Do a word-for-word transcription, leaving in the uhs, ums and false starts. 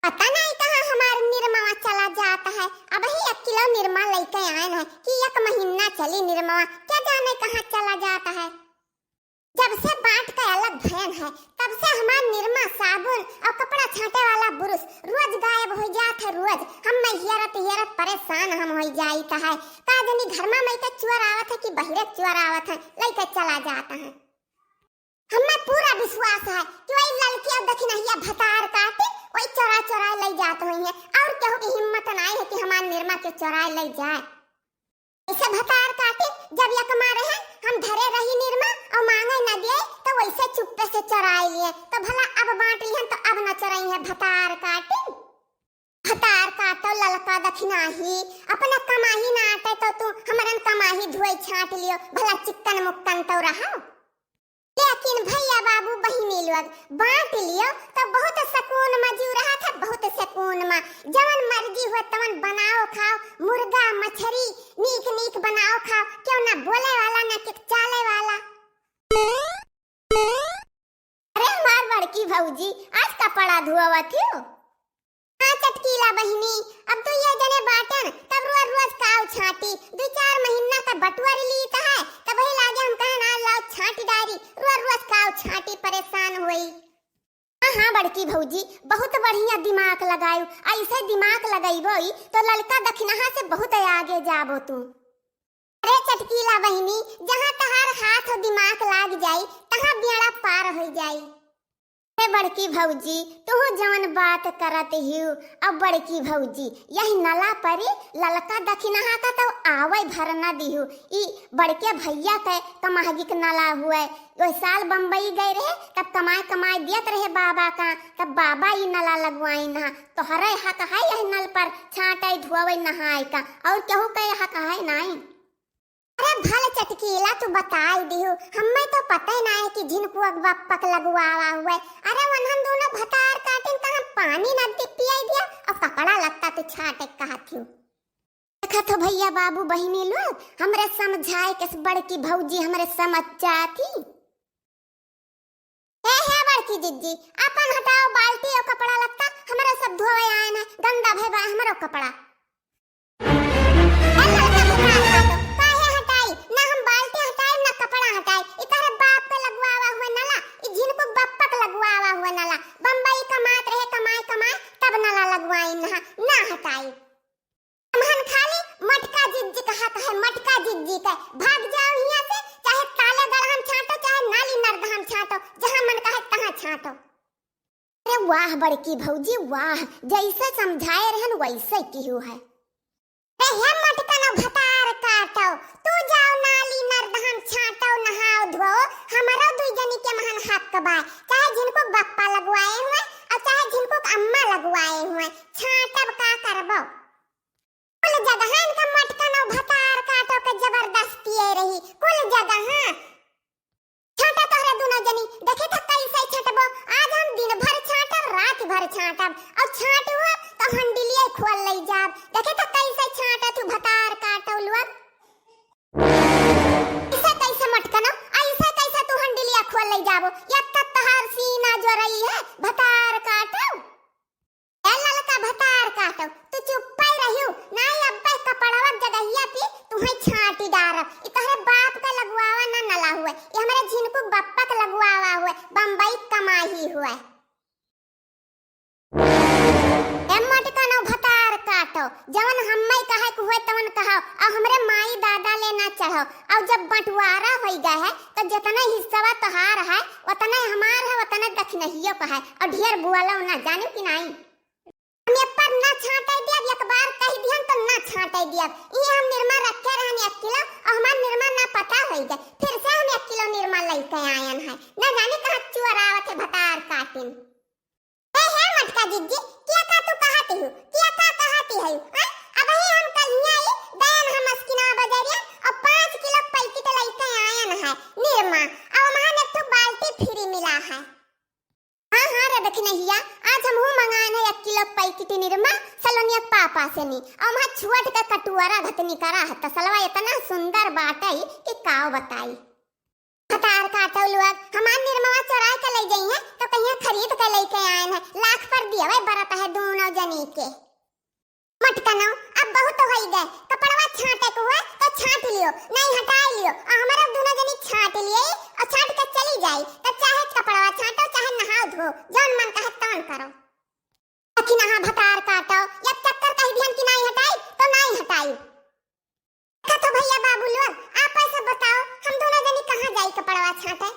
पता नाहीं कहाँ हमार निरमवा चला जात है। अबहीं एक किलो निरमा लइके आएन है कि एक महीना चली निरमवा, क्या जाने कहाँ चला जात है। जब से बाँट के अलग भयन है, तब से हमार निरमा, साबुन और कपड़ा छाँटे वाला बुरुस रोज गायब होइ जात है, रोज। हम मैं हेरत हेरत परेशान हम होइ जाइत है। का जनी घरमा मैं के चोर आवत है कि बहिरे चोर आवत है, लइके चला जात है। हमें पूरा विश्वास है कि वही ललकी और दखिनहिया भतार काटिन, वही चोरा चोरा लइ जात होइहैं, और केहू की हिम्मत नाहीं है कि हमार निरमा के चोराए लइ जाए। ऐसे भतार काटिन, जब यकमा रहे, हम धरे रही निरमा और माँगे न दिए, तो वैसे चुप्पे से चोराए लिए। तो भला अब बाँट लिहन, तो अब न चोरइहैं भतार काटिन। भतार काटो ललका दखिनाही, अपना कमाही ना आटे तो तू हमरन कमाही धोई छाँट लियो, भला चिक्कन मुक्कन तो रहो। लेकिन भैया बाबू बहिनी लोग, बाँट लियो तो बहुत सकून मा जिउ रहा था, बहुत सकून मा। जवन मर्जी हुए तवन बनाओ खाओ, मुर्गा मछरी नीक नीक बनाओ खाओ, केहू ना बोले वाला ना के चाले वाला। अरे हमार बड़की भौजी, आज कपड़ा धोवत हो? हाँ चटकीला बहिनी, अब दुइये जने बाटन, तब रोज रोज काव छाँटी, दुइ चार महीना का बटुअर लीत है, तब वही लागे हम कहन आज लाओ छाँटी डारी, रोज रोज काव छाँटी परेशान होई। हाँ हाँ बड़की भौजी, बहुत बढ़िया दिमाग लगायू, ऐसे दिमाग लगइबो ई तो ललका दखिनहा से बहुत आगे जाबो तू। अरे चटकीला बहिनी, जहाँ तहार हाथ और दिमाग लाग जाई, तहाँ बेड़ा पार होइ जाई। हे बड़की भौजी, तुहू जवन बात करत हिउ, अब बड़की भौजी, यही नला परी ललका दखिनहा का तो आवै भर न दिहु। ई बड़के भैया के कमहगी के नला हुए, ओह साल बम्बई गए रहे, तब कमाए कमाए दियत रहे बाबा का, तब बाबा ई नला लगवाइन हा। तोहरे हक है यह नल पर छाँटै धोवै नहाए का, और केहू के हक है नाई। अरे भल चटकीला तू बताई दिहु, हम्मै तो पता ही ना है कि झिनकुआ के बप्पक लगवावा हुए। अरे वन्हन दोनों भतार काटिन का हम पानी नदी पियाई दिया और कपड़ा लत्ता तू छाँटे कहत हिउ। देखत हो भैया बाबू बहिनी लोग, हमरे समझाए के बड़की भौजी हमरे समझ जाती। ए हे बड़की जिज्जी, अपन हटाओ बाल्टी और कपड़ा लत्ता, हमरा सब धोवे आए न, गंदा भय बा हमरो कपड़ा। ए ललका भतार काटो, काहे हटाई? ना हम बाल्टी हटाई, ना कपड़ा हटाई। ई तोहरे बाप के लगवावा हुआ नला, ई झिनकू बप्पक लगवावा हुआ नला। बम्बई कमात रहे, कमाए कमाए, तब नला लगवाइन हा, ना हटाई। हमहन खाली मटका जिज्जी कहा कहे, मटका जिज्जी कहे, भाग जाओ हियाँ से, चाहे ताले गढ़हन छाँटो, चाहे नाली नरदहन छाँटो, जहाँ मन कहे तहाँ छाँटो। अरे वाह बड़की भौजी वाह, जैसे समझाए रहन वैसे किहू है। अरे हे मटकनो भतार काटो, तू जाओ नाली नरदहन छाँटो, नहाओ धोओ, हमरो दुई जनी के महन हक बा, चाहे झिनकू बप्पा लगवाए हुए और चाहे झिनकू अम्मा लगवाए हुए, छाँटब का करबो। कुल जगहन का मटकन और भतार काटो के जबरदस्ती ए रही, कुल जगह। छाँटा तोहरे दुनो जनी, देखे त कैसे छटबो। आज हम दिन भर छाँटब, रात भर छाँटब, और छाँट हुआ तो हंडिलिया खोल लई जाब। देखे त कैसे छाँटा तू भतार काटो लोग। ऐसे कैसे मटकनो, ऐसे कैसे तू हंडिलिया खोल लई जाबो। या तब तहार सीना जो रही है, भतार काटो। ए ललका भतार काटो, तू चुप्पै रहियो, नाई अब्बै कपड़वा जगहिया पी तुहै छाँटी डारब। ई तोहरे बाप का लगवावा ना नला हुए, ई हमरे झिनकू बप्पा का लगवावा हुए, बम्बई कमाही हुए। ए मटकनो भतार काटो, जवन हम्मै कहे के हुए तवन कहो, और हमरे माई दादा ले ना चढ़ो, और जब बंटवारा होई गए है, तो जितना हिस्सा तोहार है, उतना हमार है, उतना दखिनहियो का है, और ढेर बोलो ना, जानियो कि नाई? हम एक बार ना छाँटे दियब, एक बार कह दिहन तो ना छाँटे दियब। ई हम निरमा रखे रहन एक किलो, और हमार निरमा ना पता होई गए। फिर से हम एक किलो निरमा लइके आयन है। ना जाने कहाँ चोर आवत है भतार काटिन। ए हे मटका जिज्जी, किया का तू कहती हो? किया का कहती है? हैं? अबही हम कल हियाँ आई, गयन हम अस्किना बजरिया और पाँच किलो पैकेट लइके आयन है निरमा। अब वहाँ एक ठो बाल्टी फ्री मिला है। हाँ, हाँ रे दखिनहिया, आज हमहू मंगान है एक किलो पैकेट निरमा सलोनिया पापा से नी। और वहाँ छुअट का कटुआरा घतनी करा है, तसलवा इतना सुंदर बाटई कि काव बताई। भतार काटो लोग, हमार निरमवा चोराय के लई जइहैं, तो कहिया खरीद के लइके आयन है। लाख पर दियवे बरत है दून पर तो छाँट लियो, नाहीं हटाइ लियो। अउर हमरे दुनो जनी छाँट लिए अउर छाँट के चली जाई। तब चाहे कपड़वा छाँटो, चाहे नहाओ धो, जौन मन कहे तौन करो। लेकिन अहाँ भतार काटो, या चक्कर कहि दिहन कि नाहीं हटाई, तो नाहीं हटाई। देखा तो भइया बाबू लोग, आप ऐसे बताओ, हम दुनो जनी कहाँ जाई कपड़वा छाँटे?